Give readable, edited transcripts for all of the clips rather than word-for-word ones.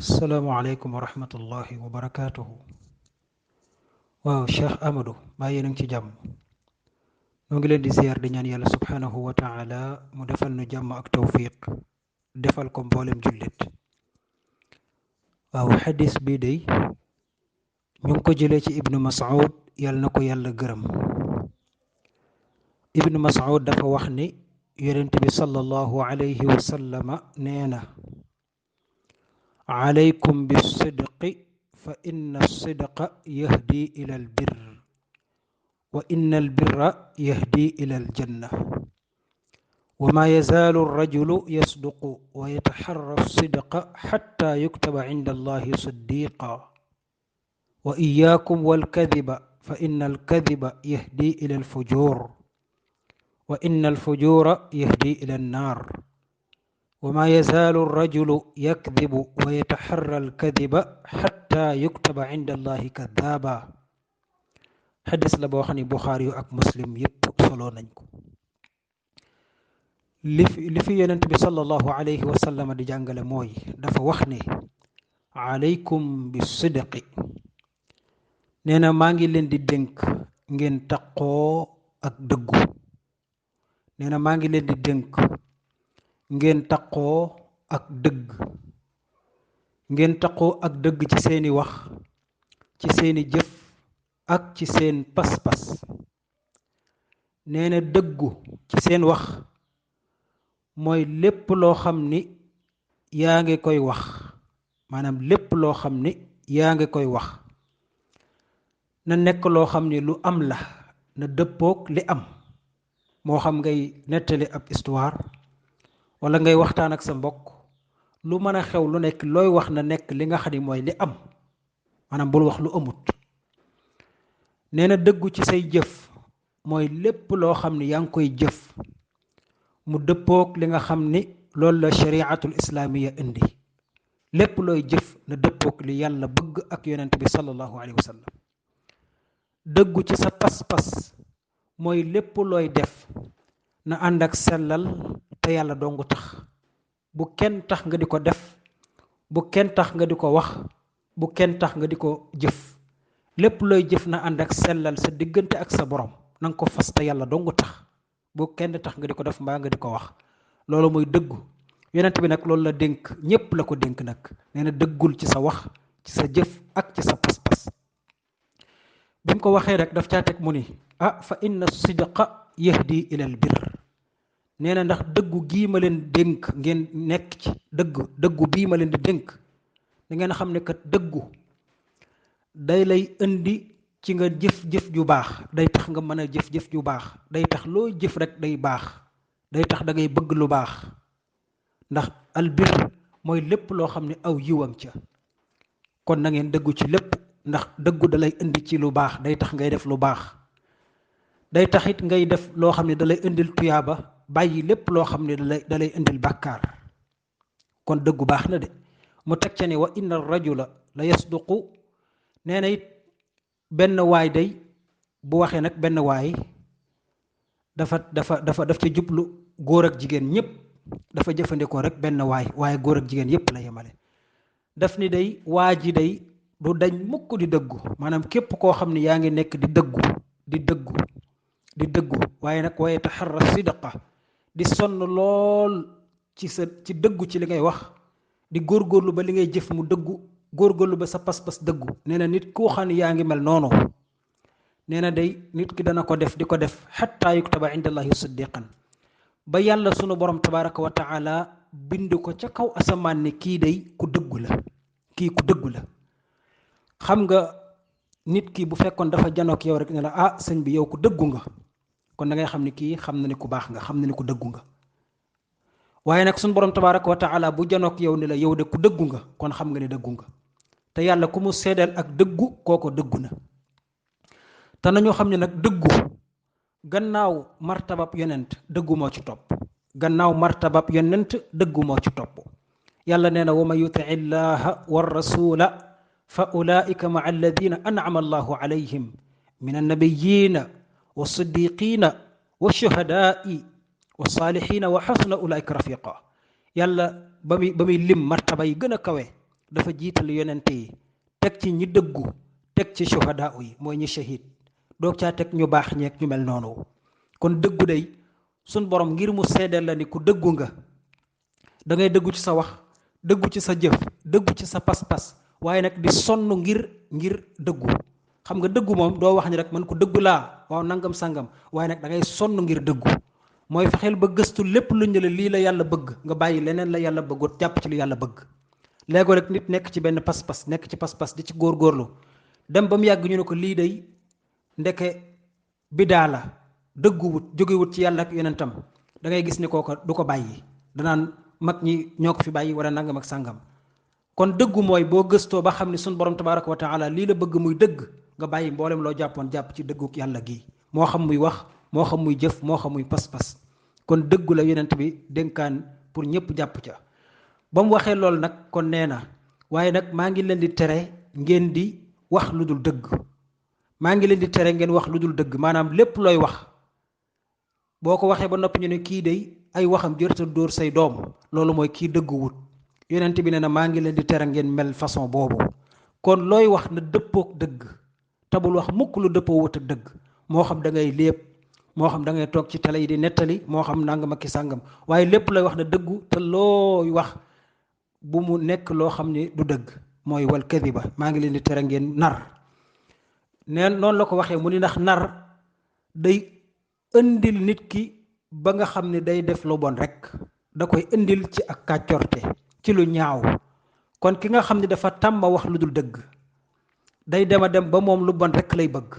salaamaaleykum wa rahmatullahi wa barakaatuhu. waaw Cheikh Amadou maa yéen a ngi ci jàmm. ñoo ngi leen di ziyaar di ñaan yàlla subhaanahu wa taala mu defal nu jàmm ak tawfiq defal ko mboolem jullit. waaw xadis bii day ñu ngi ko jëlee ci ibnu Mas'ud yàlla na ko yàlla gërëm. ibnu Mas'ud dafa wax ni yonent bi sallallahu alayhi wa sallama nee na alaykum bisidqi fa inna sidqa yahdi ila albir wa inna albirra yahdi ila aljanna wa ma yazaalu arrajulu yasduqu wa yataharra sidqa xatta yuktaba inda allahi siddiqa wa iyaakum walkadiba fa inna alkadiba yahdi ila alfujur wa inna alfujura yahdi ila annar وما يزال الرجل يكذب ويتحرى الكذب حتى يكتب عند الله كذابا. xadis la boo xam ne Buxaari yu ak Muslim yépp solo nañ ko. li fi yonent bi sallallahu alayhi wa sallam di jàngale mooy dafa wax ne alaykum bi sidqi, nee na maa ngi leen di dénk ngeen taqoo ak dëggu. nee na maa ngi leen di dénk ngeen taqoo ak dëgg. ngeen taqoo ak dëgg ci seeni wax, ci seeni jëf ak ci seen pas-pas. nee na dëggu ci seen wax mooy lépp loo xam ni yaa ngi koy wax, maanaam lépp loo xam ni yaa ngi koy wax na nekk loo xam ni lu am la, na dëppook li am. moo xam ngay nettali ab histoire wala ngay waxtaan ak sa mbokk, lu mën a xew lu nekk looy wax na nekk li nga xam ni mooy li am, maanaam bul wax lu amut. nee na dëggu ci say jëf mooy lépp loo xam ni yaa ngi koy jëf mu dëppook li nga xam ni loolu la shariatul islaamiya indi. lépp looy jëf na dëppook li yàlla bëgg ak yonent bi sallallahu alayhi wa sallam. dëggu ci sa pas-pas mooy lépp looy def na ànd ak sellal te yàlla dongu tax. bu kenn tax nga di ko def, bu kenn tax nga di ko wax, bu kenn tax nga di ko jëf. lépp looy jëf na ànd ak sellal sa diggante ak sa borom, na nga ko fas te yàlla dongu tax. bu kenn tax nga di ko def mbaa nga di ko wax. loolu mooy dëggu. yonent bi nag loolu la dénk ñépp la ko dénk nag. nee na dëggul ci sa wax, ci sa jëf ak ci sa pas-pas. bi mu ko waxee rek daf caa teg mu ni fa inna sidqa yahdi ila al birr. nee na ndax dëggu gii ma leen dénk ngeen nekk ci dëggu bii ma leen di dénk da ngeen xam ne kat dëggu day lay indi ci nga jëf-jëf ju baax, day tax nga mën a jëf-jëf ju baax, day tax loo jëf rek day baax, day tax da ngay bëgg lu baax. ndax albir mooy lépp loo xam ne aw yiwam ca. kon na ngeen dëggu ci lépp, ndax dëggu da lay indi ci lu baax, day tax ngay def lu baax, day tax it ngay def loo xam ne da lay indil tuyaaba, bàyyi lépp loo xam ne da lay indil bàkkaar. kon dëggu baax na de. mu teg ca ne wa inna rajula la yasduqu. nee na it benn waay day bu waxee nag benn waay daf ca jublu góor ak jigéen ñépp, dafa jëfandikoo rek benn waay, waaye góor ak jigéen yépp la yemale. daf ni day waa ji day du dañ mukk di dëggu, maanaam képp koo xam ne yaa ngi nekk di dëggu waaye nag waaye taxarra sidqa, di sonn lool ci dëggu ci li ngay wax, di góorgóorlu ba li ngay jëf mu dëggu, góorgóorlu ba sa pas-pas dëggu. nee na nit koo xam ne yaa ngi mel noonu, nee na day nit ki dana ko def di ko def xatta yuktaba inda allahi siddiqan, ba yàlla sunu borom tabaraka wa taala bind ko ca kaw asamaan ne kii day ku dëggu la, kii ku dëggu la. xam nga nit ki bu fekkoon dafa janook yow rek ne la sëñ bi yow ku dëggu nga, kon da ngay xam ni kii xam na ni ku baax nga, xam na ni ku dëggu nga. waaye nag sunu borom tabaraka wa taala bu janook yow ne la yow de ku dëggu nga, kon xam nga ne dëggu nga. te yàlla ku mu seedeel ak dëggu kooko dëggu na. te nañoo xam ne nag dëggu gannaaw martabab yonent dëggu moo ci topp. gannaaw martabab yonent dëggu moo ci topp. yàlla nee na wa man yuti llaha wa rasula fa ulaika maa alladina an'ama allahu alayhim min annabiyina wa siddiqina wa shuhadaai wa saalihiina wa xasuna ulaika rafiqa. yàlla ba muy lim martaba yi gën a kawe dafa jiital yonent yi teg ci ñi dëggu teg ci shuhadaa yi mooy ñi shahid doog caa teg ñu baax ñeeg ñu mel noonu. kon dëggu day sun borom ngir mu seedeel la ni ku dëggu nga da ngay dëggu ci sa wax dëggu ci sa jëf dëggu ci sa pas-pas waaye nag di sonn ngir dëggu. xam nga dëggu moom doo wax ni rek man ko dëggu laa waaw nangam sangam waaye nag da ngay sonn ngir dëggu mooy fexeel ba gëstu lépp lu ñu la lii la yàlla bëgg nga bàyyi leneen la yàlla bëggut jàpp ci lu yàlla bëgg. léegoo rek nit nekk ci benn pas-pas nekk ci pas-pas di ci góorgóorlu dem ba mu yàgg ñu ne ko lii day ndeke bidaa la dëgguwut jógewut ci yàlla ak yonentam da ngay gis ni kooka du ko bàyyi danaan mag ñi ñoo ko fi bàyyi wala nangam ak sàngam. kon dëggu mooy boo gëstoo ba xam ne suñ borom tabaraka wa taala lii la bëgg muy dëgg nga bàyyi mboolem loo jàppoon jàpp ci dëgguk yàlla gi moo xam muy wax moo xam muy jëf moo xam muy pas-pas. kon dëggu la yonent bi dénkaan pour ñëpp jàpp ca ba mu waxee loolu nag kon nee na waaye nag maa ngi leen di tere ngeen di wax lu dul dëgg maa ngi leen di tere ngeen wax lu dul dëgg maanaam lépp looy wax boo ko waxee ba noppi ñu ne kii day ay waxam jërta dóor say doom loolu mooy kii dëggu wut yonent bi nee na maa ngi leen di tere ngeen mel façon boobu. kon looy wax na dëppook dëgg tabul wax mukk lu dëppoo wut ak dëgg moo xam da ngay léeb moo xam da ngay toog ci télé yi di nettali moo xam nangam ak ki sàngam waaye lépp looy wax na dëggu te looy wax bu mu nekk loo xam ne du dëgg mooy wal kadiba maa ngi leen di tere ngeen nar. neen noonu la ko waxee mu ni ndax nar day indil nit ki ba nga xam ne day def lu bon rek da koy indil ci ak kàccorte ci lu ñaaw. kon ki nga xam ne dafa tàmma wax lu dul dëgg day dem a dem ba moom lu bon rek lay bëgg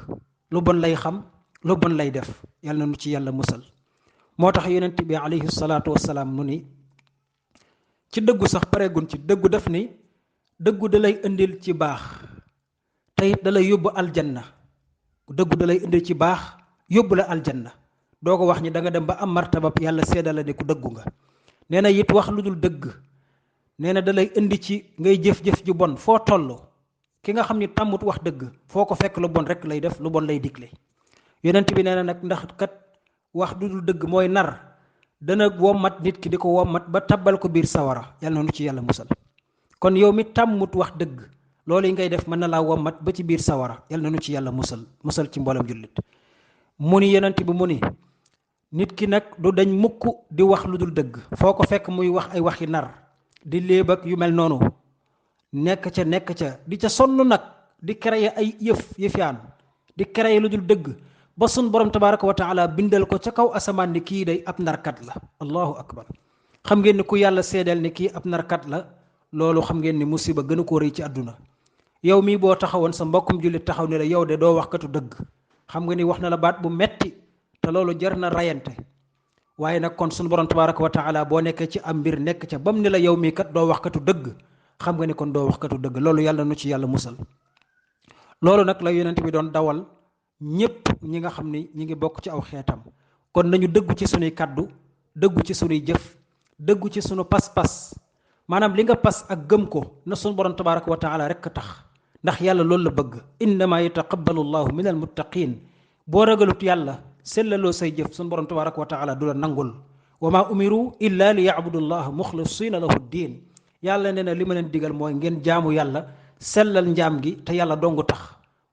lu bon lay xam lu bon lay def yàlla na nu ci yàlla musal. moo tax yonent bi alayhi salaatu wassalaam nu ni ci dëggu sax pareegun ci dëggu def ni dëggu da lay indil ci baax te it da lay yóbbu aljanna dëggu da lay indil ci baax yóbbu la aljanna doo ko wax ni da nga dem ba am martaba yàlla seedal la ne ku dëggu nga. nee na it wax lu dul dëgg nee na da lay indi ci ngay jëf-jëf ju bon foo toll ki nga xam ni tàmmut wax dëgg foo ko fekk lu bon rek lay def lu bon lay digle. yonent bi nee na nag ndax kat wax lu dul dëgg mooy nar dana wommat nit ki di ko wommat ba tabbal ko biir sawara yàlla na nu ci yàlla musal. kon yow mi tàmmut wax dëgg loolu yi ngay def mën na laa wommat ba ci biir sawara yàlla na nu ci yàlla musal ci mboolem jullit. mu ni yonent bi mu ni nit ki nag du dañ mukk di wax lu dul dëgg foo ko fekk muy wax ay waxi nar di léeb ak yu mel noonu nekk ca di ca sonn nag di créer ay yëfyaan di créer lu dul dëgg ba sun borom tabaraka wa taala bindal ko ca kaw asamaan ni kii day ab narkat la. allahu akbar. xam ngeen ni ku yàlla seedeel ni kii ab narkat la loolu xam ngeen ni musiba gën a koo rëy ci àdduna. yow mii boo taxawoon sa mbokkum jullit taxaw ne la yow de doo waxkatu dëgg xam nga ni wax na la baat bu metti te loolu jar na rayante. waaye nag kon sunu borom tabaraka wa taala boo nekkee ci am mbir nekk ca bam ni la yow mii kat doo waxkatu dëgg xam nga ni kon doo waxkatu dëgg loolu yàlla nu ci yàlla musal. loolu nag la yonent bi doon dawal ñépp ñi nga xam ni ñi ngi bokk ci aw xeetam. kon nañu dëggu ci sunuy kaddu dëggu ci sunuy jëf dëggu ci sunu pas-pas maanaam li nga pas ak gëm ko na sunu borom tabaraka wa taala rek tax ndax yàlla loolu la bëgg. innama yataqabbalu llahu min al muttaqin boo ragalut yàlla sellaloo say jëf sunu borom tabaraka wa taala du la nangul. wa ma umiru illa li yabudu llah muxlisina lahu ddin yàlla nee na li ma leen digal mooy ngeen jaamu yàlla sellal njaam gi te yàlla dongu tax.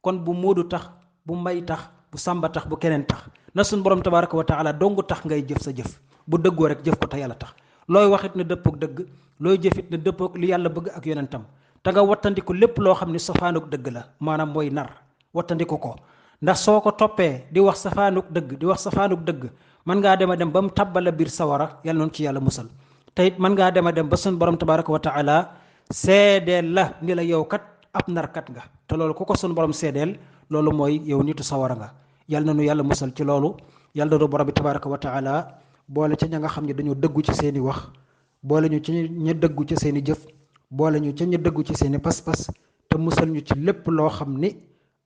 kon bu móodu tax bu mbay tax bu sàmba tax bu keneen tax na sunu borom tabaraka wa taala dongu tax ngay jëf sa jëf bu dëggoo rek jëf ko te yàlla tax. looy waxit na dëppook dëgg looy jëfit na dëppook li yàlla bëgg ak yonentam te nga wattandiku lépp loo xam ne safaanuk dëgg la maanaam mooy nar wattandiku ko. ndax soo ko toppee di wax safaanuk dëgg mën ngaa dem a dem ba mu tabbala biir sawara yàlla noonu ci yàlla musal. te it mën ngaa dem a dem ba sunu borom tabaraka wa taala seedeel la ni la yow kat ab narkat nga te loolu ku ko sunu borom seedeel loolu mooy yow nitu sawara nga. yàlla na nu yàlla musal ci loolu yàlla na borom bi tabaraka wa taala boole ca ña nga xam ne dañoo dëggu ci seeni wax boole ñu ci ña dëggu ci seeni jëf boole ñu ca ña dëggu ci seeni pas-pas te musal ñu ci lépp loo xam ni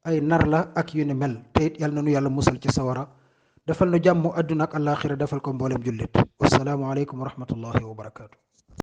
ay nar la ak yu ni mel. te it yàlla na nu yàlla musal ci sawara defal nu jàmm àdduna ak àllaaxira defal ko mboolem jullit. wassalaamu aleykum wa rahmatullahi wa barakaatu.